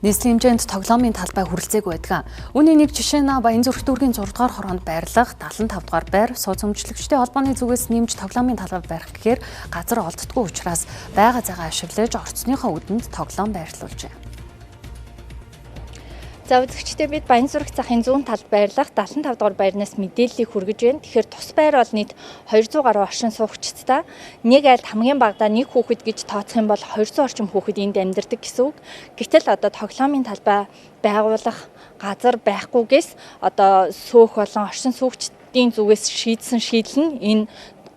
Нийслэлийн хэмжээнд тоглоомын талбай хүрэлцээгүй байдаг. Үүний нэг жишээ нь Баянзүрх дүүргийн 6 дугаар хороонд байрлах 75 дугаар байр сууц өмчлөгчдийн холбооны зүгээс нэмж тоглоомын талбай барих гэхээр газар олддоггүй учраас байгаа зайгаа ашиглаж орцныхоо үдэнд тоглоом байрлуулжээ. За үзэгчдээ бид Баянзүрх захын зүүн талд байрлах 75 дугаар байрнаас мэдээллийг хүргэж байна. Тэгэхээр тус байр бол нийт 200 гаруй оршин суугчтай. Нэг айлд хамгийн багадаа нэг хүүхэд гэж тооцох юм бол 200 орчим хүүхэд энд амьдардаг гэсэн үг. Гэтэл одоо тоглоомын талбай байгуулах газар байхгүйгээс одоо сөөх болон оршин суугчдын зүгээс шийдсэн шийдэл нь энэ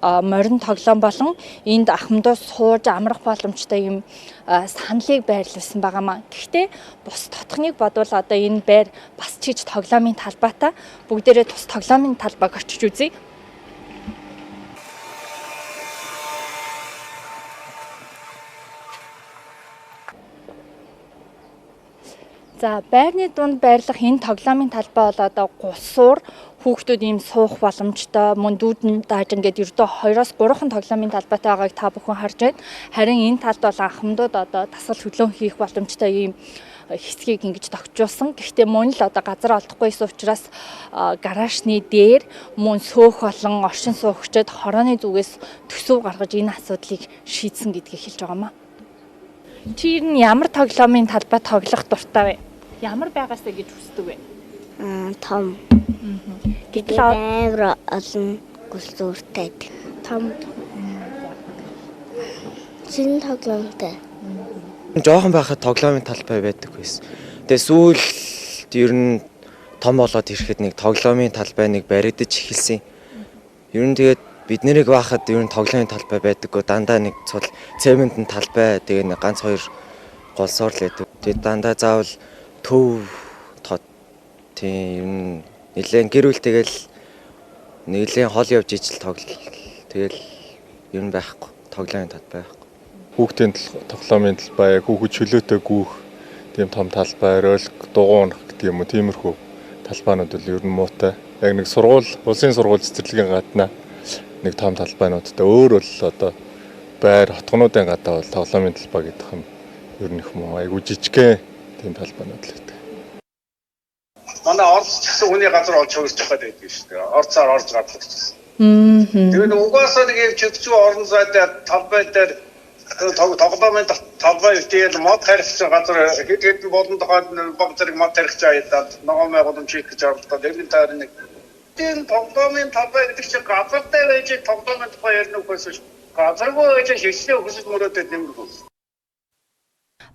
морин тоглоом болон энд ахмадуу сууж амрах боломжтой юм саналыг байрлуулсан байгаамаа. Гэхдээ бус дотхныг бодвол одоо энэ байр бас чиж тоглоомын талбайтай бүгдээрээ тус тоглоомын талбайг очиж үзье. За байрны дунд байрлах энэ тоглоомын талбай бол одоо гулсуур хүүхдүүд ийм суух боломжтой мөн дүүдэн дааж ингээд ердөө 2-оос 3 тоглоомын талбайтай байгааг та бүхэн харж байна. Харин энэ талд бол анхамдууд одоо дасгал хөдлөн хийх боломжтой ийм хэсгийг ингэж тогтжуулсан. Гэхдээ мөн л одоо газар олдохгүйсэн учраас гаражны дээр мөн сөөх болон оршин суугчид хорооны зүгээс төсөв гаргаж энэ асуудлыг шийдсэн гэдгийг хэлж байгаа юм аа. Чи ер нь ямар тоглоомын талбай тоглох дуртай вэ? Ямар байгаасаа гэж хүсдэг вэ? Том. Гэтэл Амар олон гүлзүүртэй. Том. Шинэ тоглоомтой. Жохон байхад тоглоомын талбай байдаг байсан. Тэгээ сүүлд ер нь том болоод ирэхэд нэг тоглоомын талбай нэг баригдаж эхэлсэн. Ер нь тэгээд бид нарыг байхад ер нь тоглоомын талбай байдаггүй. Дандаа нэг цул цементэн талбай тэгээ нэг ганц хоёр голсоор л байдаг. Тэгээд дандаа заавал төв тод тийм ер нь нэлээд гэр бүл тэгэл нэлээд хол явж ижил тоглол тэгэл ер нь байхгүй. Тоглоомын талбай байхгүй. Хүүхдийн тоглоомын талбай, яг хүүхэд чөлөөтэй гүйх тийм том талбай, ролик, дугуй унах гэдэг юм уу, тиймэрхүү талбайнууд бол ер нь муутай. Яг нэг сургууль, улсын сургууль цэцэрлэгийн гадна нэг том талбайнуудтай өөр бол одоо байр хотгонуудын гадаа бол тоглоомын талбай гэдэг юм ер нь их муу. Айгу жижигхэн тийм талбайнууд л байдаг. Манай Орос ч гэсэн хүний газар олж хөрсчих гээд байдаг шүү дээ. Орцоор орж гардаг ч гэсэн. Тэгээд угаасаа нэг юм чөтгчүү орон зай дээр талбай дээр тоглоомын талбай үтэл мод тарихсан газар хэд хэдэн болон тухайд баг зэрэг мод тарих аялаад ногоон байгууламж хийх гэж оролдоод эргэн тойрон нэг тийм тоглоомын талбай гэдэг чинь газартай байж тоглоомын тухай ярина үхээс биш. Газаргүй байж шигшээ өсөж мөрөөдөд нэмэргүй.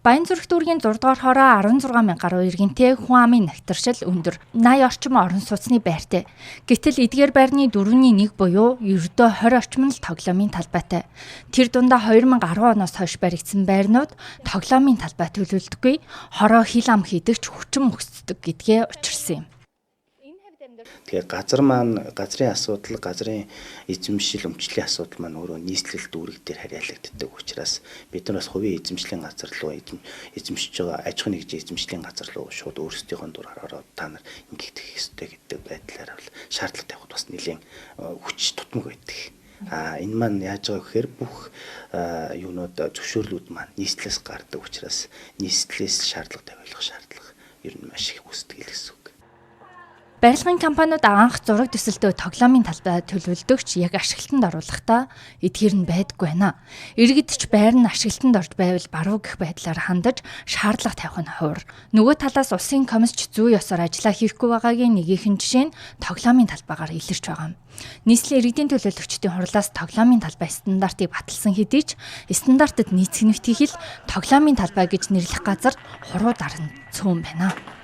Баянзүрх дүүргийн 6 дугаар хороо 16 мянга гаруй иргэнтэй хүн амын нагтаршил өндөр. 80 орчим орон сууцны байртай. Гэтэл эдгээр байрны 4-ний 1 буюу ердөө 20 орчим нь л тоглоомын талбайтай. Тэр дундаа 2010 оноос хойш баригдсан байрнууд тоглоомын талбай төлөвлөдөггүй, хороо хил ам хийдэгч хүчин мөхсдөг гэдгээ учирсан юм. Тэгэхээр газар маань газрын асуудал, газрын эзэмшил, өмчлийн асуудал маань өөрөө нийслэл дүүрэг дээр харьяалагддаг учраас бид нар бас хувийн эзэмшлийн газар руу эзэмшиж байгаа аж ахуйн нэгжийн эзэмшлийн газар руу шууд өөрсдийнхөө дураар ороод та нар ингэх ёстой гэдэг байдлаар бол шаардлага тавихад бас нэлээд хүч тутмаг байдаг. Энэ маань яаж байгаа гэхээр бүх юунууд зөвшөөрлүүд маань нийслэлээс гардаг учраас нийслэлээс шаардлага тавиулах шаардлага ер нь маш их үүсдэг л гэсэн үг. Барилгын компаниуд анх зураг төсөлдөө тоглоомын талбай төлөвлөдөгч яг ашиглалтанд оруулахдаа эдгээр нь байдаггүй байна. Иргэд ч байр нь ашиглалтанд орж байвал баруун гэх байдлаар хандаж шаардлага тавих нь ховор. Нөгөө талаас улсын комисч зүй ёсоор ажиллаа хийхгүй байгаагийн нэгийнхэн жишээ нь тоглоомын талбайгаар илэрч байгаа юм. Нийслэлийн иргэдийн төлөөлөгчдийн хурлаас тоглоомын талбай стандартыг баталсан хэдий ч стандартад нийцэх нэгтгэх л тоглоомын талбай гэж нэрлэх газар хуруу даран цөөн байна.